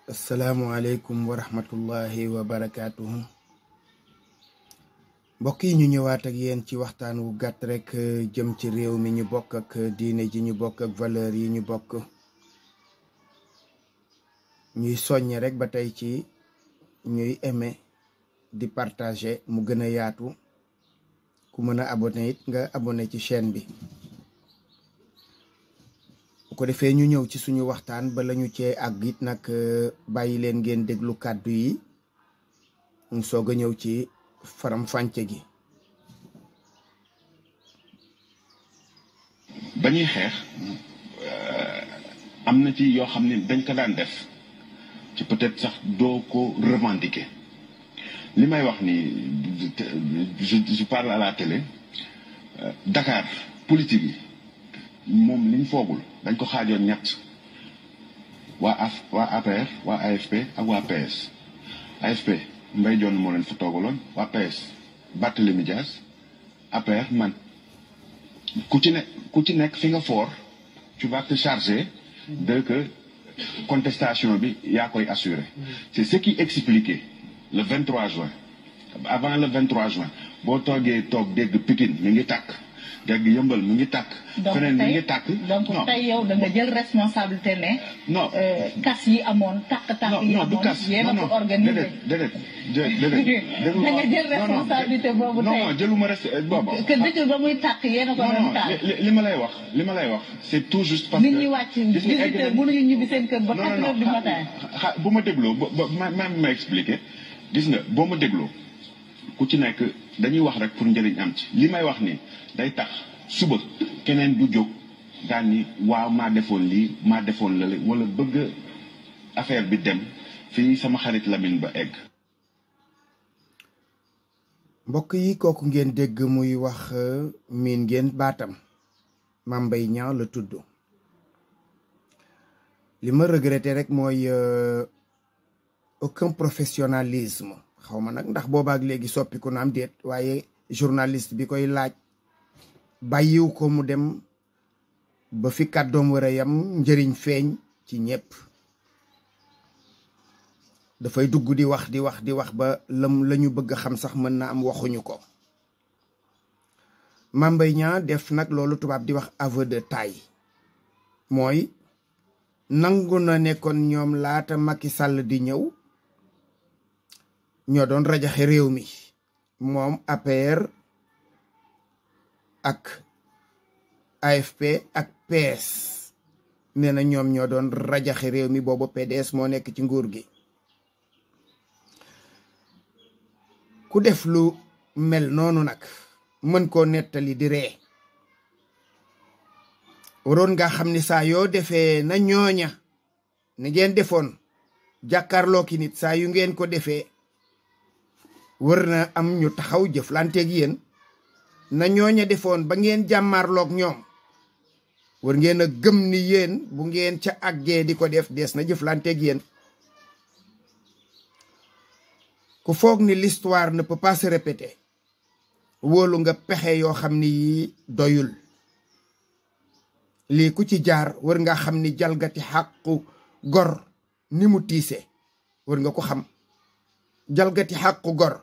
asalaamualeykum wa rahmatullahi wa barakaatuhu. mbokk yi ñu ñëwaat ak yéen ci waxtaan wu gàtt rek jëm ci réew mi ñu bokk ak diine ji ñu bokk ak valeur yi ñu bokk. ñuy soññe rek ba tey ci ñuy aimer di partager mu gën a yaatu. ku mën a abonné it nga abonné ci chaîne bi. bu ko defee ñu ñëw ci suñu waxtaan ba lañu cee àgg it nag bàyyi leen ngeen déglu kàddu yi mu soog a ñëw ci faram fànce gi. ba ñuy xeex am na ci yoo xam ne dañ ko daan def ci peut-être sax doo ko revendiquer li may wax ni je parle à la télé. Dakar politique yi moom liñ foogul dañ ko xaajoon ñett waa APR waa AFP ak waa PS. AFP Mbaye Dione moo leen fa toogaloon, waa PS Barthélémy Dias, APR man ku ci nekk fi nga fort tu vas te charger de que contestation bi yaa koy assurer. C'est ce qui expliquait le 23 juin. Avant le 23 juin boo toogee toog dégg Pikine mi ngi tàkk dégg Yëmbal mi ngi tàkk. feneen mi ngi tàkk. donc tey yow da nga jël responsabilité ne. non kas yi amoon tàkk-tàkk yi amoon yéen a ko organisé. déedéet da nga jël responsabilité boobu tey. non jëluma boobu. que dëkk ba muy tàkk yéen a ko doon taal. li ma lay wax c'est tout juste parce que. nit ñi wàcc 18 heures mënuñu ñibbi seen kër ba 4 heures du matin. bu ma dégloo ma expliqué gis nga boo ma dégloo ku ci nekk dañuy wax rek pour njëriñ am ci li may wax ni day tax suba keneen du jóg daan ni waaw maa defoon lii maa defoon lale wala bëgg affaire bi dem fii sama xarit Lamine ba egg. mbokk yi kooku ngeen dégg muy wax miin ngeen baatam Mame Mbaye Niang la tudd. li ma regretté rek mooy aucun professionnalisme. xaw ma nag ndax boobaak léegi soppiku na am déet waaye journaliste bi koy laaj bàyyiw ko mu dem ba fi kàddoom war a yam njëriñ feeñ ci ñépp. dafay dugg di wax ba la ñu bëgg a xam sax mën na am waxuñu ko. Mame Mbaye Niang def nag loolu tubaab di wax aveu de taille mooy nangu na nekkoon ñoom laata Macky Sall di ñëw ñoo doon rajaxe réew mi moom APR ak AFP ak PS nee na ñoom ñoo doon rajaxe réew mi boobu PDS moo nekk ci nguur gi. ku def lu mel noonu nag mën koo nettali di ree waroon nga xam ni saa yoo defee na ñooña ni ngeen defoon jàkkaarloo ki nit saa yu ngeen ko defee wër na am ñu taxaw jëflanteeg yéen na ñooña defoon ba ngeen jàmmaarloog ñoom war ngeen a gëm ni yéen bu ngeen ca àggee di ko def dees na jëflanteeg yéen. ku foog ni l'histoire ne peut pas se répéter wóolu nga pexe yoo xam ni yi doyul. lii ku ci jaar war nga xam ni jalgati xàqu gor ni mu tiise war nga ko xam. jalgati xàqu gor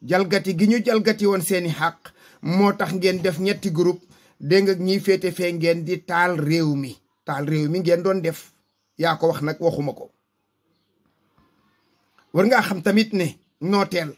jalgati gi ñu jalgati woon seeni xàq moo tax ngeen def ñetti groupe dégg nga ñiy féete fee ngeen di taal réew mi ngeen doon def yaa ko wax nag waxuma ko. war ngaa xam tamit ne nooteel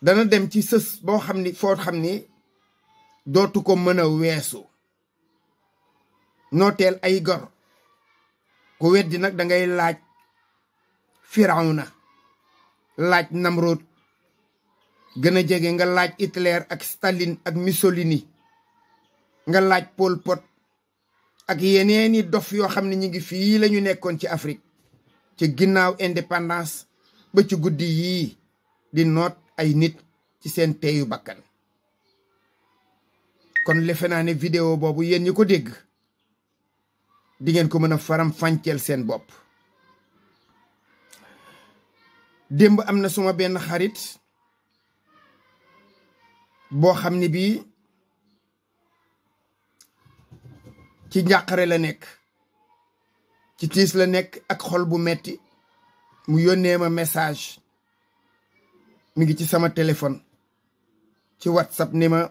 dana dem ci sës boo xam ni foo xam ni dootu ko mën a weesu. nooteel ay gor ku weddi nag dangay laaj Firawna laaj Namrod gën a jege nga laaj Hitler ak Staline ak Mussolini nga laaj Pol Pot ak yeneeni dof yoo xam ne ñi ngi fii lañu nekkoon ci Afrique ci ginnaaw indépendance ba ci guddi yii di noot ay nit ci seen teeyu bakkan. kon defe naa ne vidéo boobu yéen ñi ko dégg di ngeen ko mën a faram fànceel seen bopp. démb am na suma benn xarit boo xam ne bii ci njàqare la nekk ci tiis la nekk ak xol bu metti mu yónnee ma message mi ngi ci sama téléphone ci WhatsApp ni ma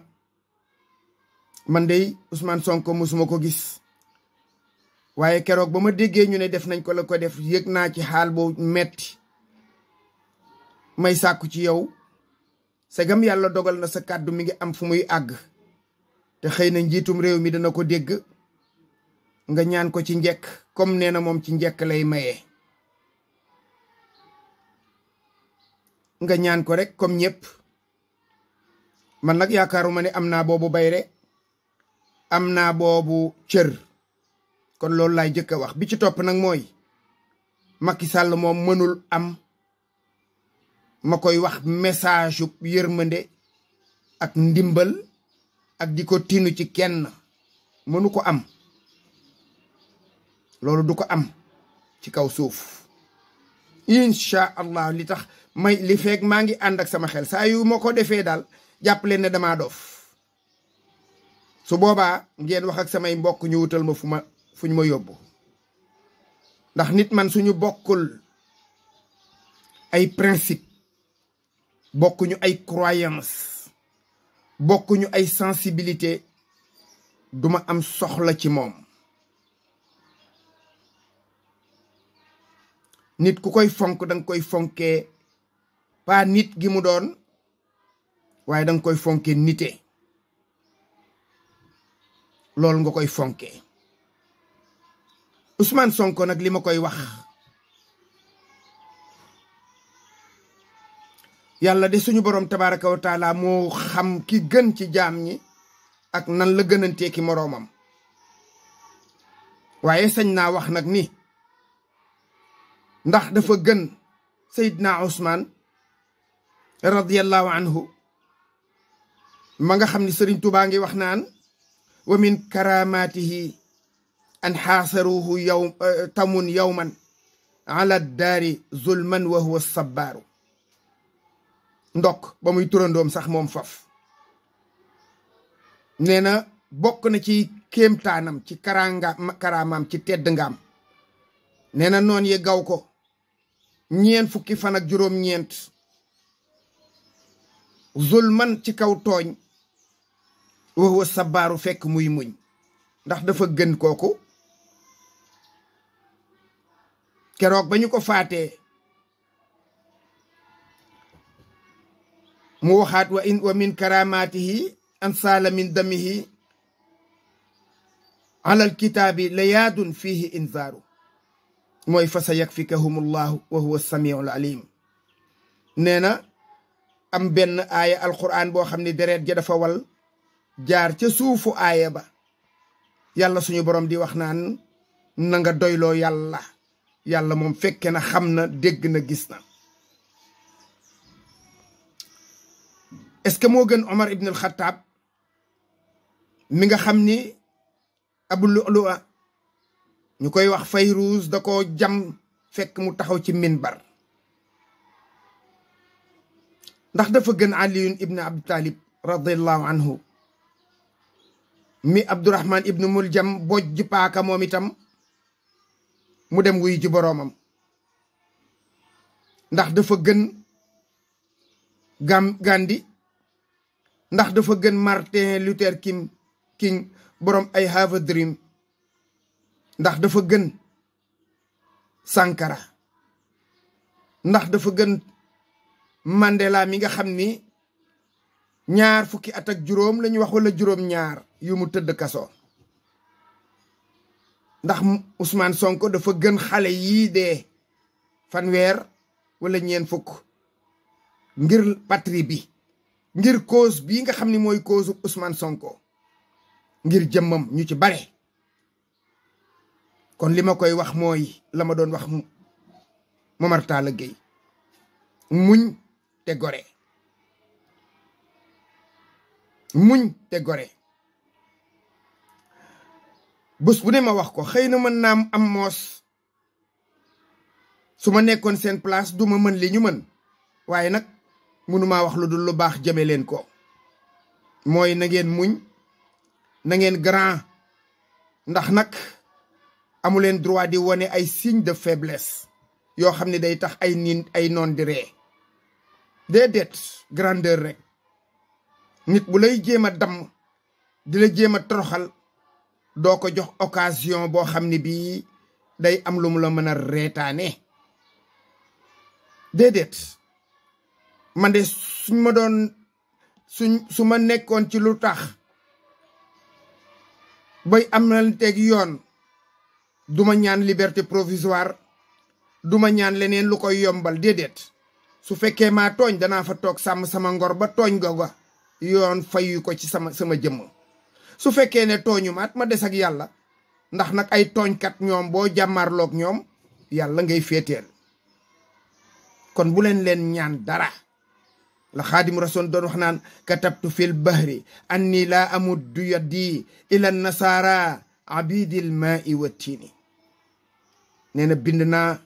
man dey Ousmane Sonko musuma ko gis waaye keroog ba ma déggee ñu ne def nañ ko la ko def yëg naa ci xaal bu metti may sàkku ci yow segam yàlla dogal na sa kàddu mi ngi am fu muy àgg te xëy na njiitum réew mi dana ko dégg nga ñaan ko ci njekk comme nee na moom ci njekk lay maye. nga ñaan ko rek comme ñëpp man nag yaakaaruma ne am naa boobu bayre am naa boobu cër kon loolu laay jëkk a wax bi ci topp nag mooy Macky Sall moom mënul am ma koy wax message yu yërmande ak ndimbal ak di ko tinu ci kenn mënu ko am loolu du ko am ci kaw suuf incha allah li tax may li feeg maa ngi ànd ak sama xel saa yu ma ko defee daal jàppale ne damaa dof su boobaa ngeen wax ak samay mbokk ñu wutal ma fu ñu ma yóbbu ndax nit man suñu bokkul ay principe bokkuñu ay croyance bokkuñu ay sensibilité duma am soxla ci moom nit ku koy fonk danga koy fonkee pas nit gi mu doon waaye danga koy fonkee nite loolu nga koy fonkee Ousmane Sonko nag li ma koy wax yàlla de suñu borom tabaraka wa taala moo xam ki gën ci jaam ñi ak nan la gënantee ki moroomam waaye sañ naa wax nag ni ndax dafa gën Seydina Ousmane radiyallahu anhu ma nga xam ni Sëriñ Tuubaa ngi wax naan wa min karamatihi an xaasaruhu tamun yawman ala daari zulman wa huwa sabbaaru ndok ba muy turandoom sax moom faf nee na bokk na ci kéemtaanam ci karaamaam ci tedd ngaam nee na noon yi gaw ko 40 fan ak juróom-ñeent zulman ci kaw tooñ wa huwa sabbaaru fekk muy muñ ndax dafa gën kooku keroog ba ñu ko faatee mu waxaat wa min karamatihi an saala min damihi ala alkitaabi layaadun fihi inzaaru mooy fa sa yakfikahum allahu wa huwa samiu al alim nee na am benn aaya alquran boo xam ne deret ja dafa wal jaar ca suufu aaya ba yàlla suñu borom di wax naan na nga doyloo yàlla moom fekke na xam na dégg na gis na est-ce que moo gën Omar ibn al-Khattab mi nga xam ni Abu Lu'lu'a ñu koy wax Fayruuz da ko jam fekk mu taxaw ci minbar ndax dafa gën Aliyun ibn Abi Talib radiyallahu anhu mi Abdurrahman ibn Muljam bojj paaka moom itam mu dem wuy ci boroomam ndax dafa gën Gandhi ndax dafa gën Martin Luther King boroom I have a dream ndax dafa gën Sankara ndax dafa gën Mandela mi nga xam ni 20 fukki at ak juróom lañu wax wala juróom-ñaar yu mu tëdd kaso ndax Ousmane Sonko dafa gën xale yii dee 30 wala 40 fukk ngir patrie bi ngir cause bii nga xam ni mooy cause Ousmane Sonko ngir jëmmam ñu ci bare kon li ma koy wax mooy la ma doon wax Momar Talla Gueye muñ te gore muñ te gore bés bu ne ma wax ko xëy na mën naa am moos su ma nekkoon seen place du ma mën li ñu mën waaye nag mënumaa wax lu dul lu baax jëme leen ko mooy na ngeen muñ na ngeen grand ndax nag amuleen droit di wone ay signe de faiblesse yoo xam ne day tax ay noon di ree déedéet grandeur rek. nit bu lay jéem a damm di la jéem a toroxal doo ko jox occasion boo xam ne bii day am lu mu la mën a reetaane déedéet. man de su ma nekkoon ci lu tax bay am na teg yoon duma ñaan liberté provisoire duma ñaan leneen lu koy yombal déedéet. su fekkee maa tooñ danaa fa toog sàmm sama ngor ba tooñ googa yoon fayu ko ci sama jëmm. su fekkee ne tooñu ma des ak yàlla ndax nag ay tooñkat ñoom boo jàmmarloog ñoom yàlla ngay féeteel. kon bu leen ñaan dara. la xaadim rasul doon wax naan katabtu fil bahri anni laa amuddu yaddi ila nasara abidil ma'i wa tiini. nee na bind naa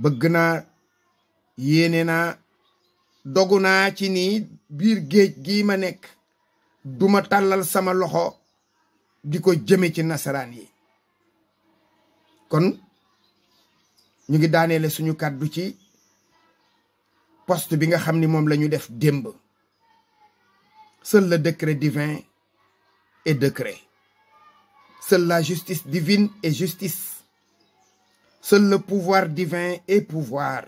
bëgg naa yéene naa dogu naa ci nii biir géej gii ma nekk duma tàllal sama loxo di ko jëme ci nasaraan yi. kon ñu ngi daaneele suñu kàddu ci poste bi nga xam ni moom la ñu def démb. Seul le décret divin est décret. Seule la justice divine est justice. Seul le pouvoir divin est pouvoir.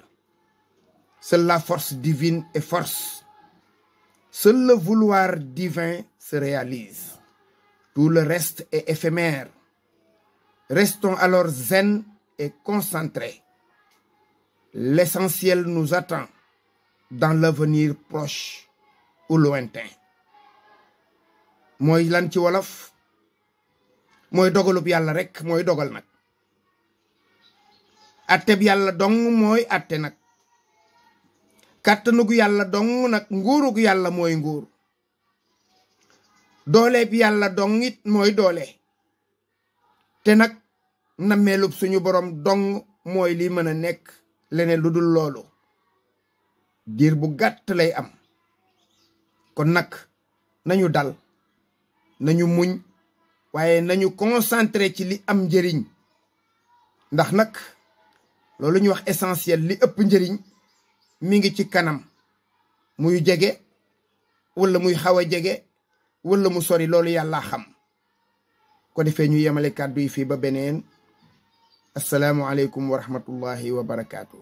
Seule la force divine est force. Seul le vouloir divin se réalise. Tout le reste est éphémère. Restons alors zen et concentrés. L'essentiel nous attend dans l'avenir proche ou lointain. mooy lan ci wolof mooy dogalub yàlla rek mooy dogal nag. atteb yàlla dong mooy atte nag. kàttanug yàlla dong nag nguurug yàlla mooy nguur. dooleeb yàlla dong it mooy doole. te nag nammeelub suñu borom dong mooy li mën a nekk leneen lu dul loolu diir bu gàtt lay am. kon nag nañu dal nañu muñ waaye nañu concentré ci li am njëriñ. ndax nag loolu ñu wax essentiel li ëpp njëriñ mi ngi ci kanam. muy jege wala muy xaw a jege wala mu sori loolu yàlla xam. ko defee ñu yemale kàddu yi fii ba beneen. assalaamu aleykum wa rahmatullahi wa barakaatu.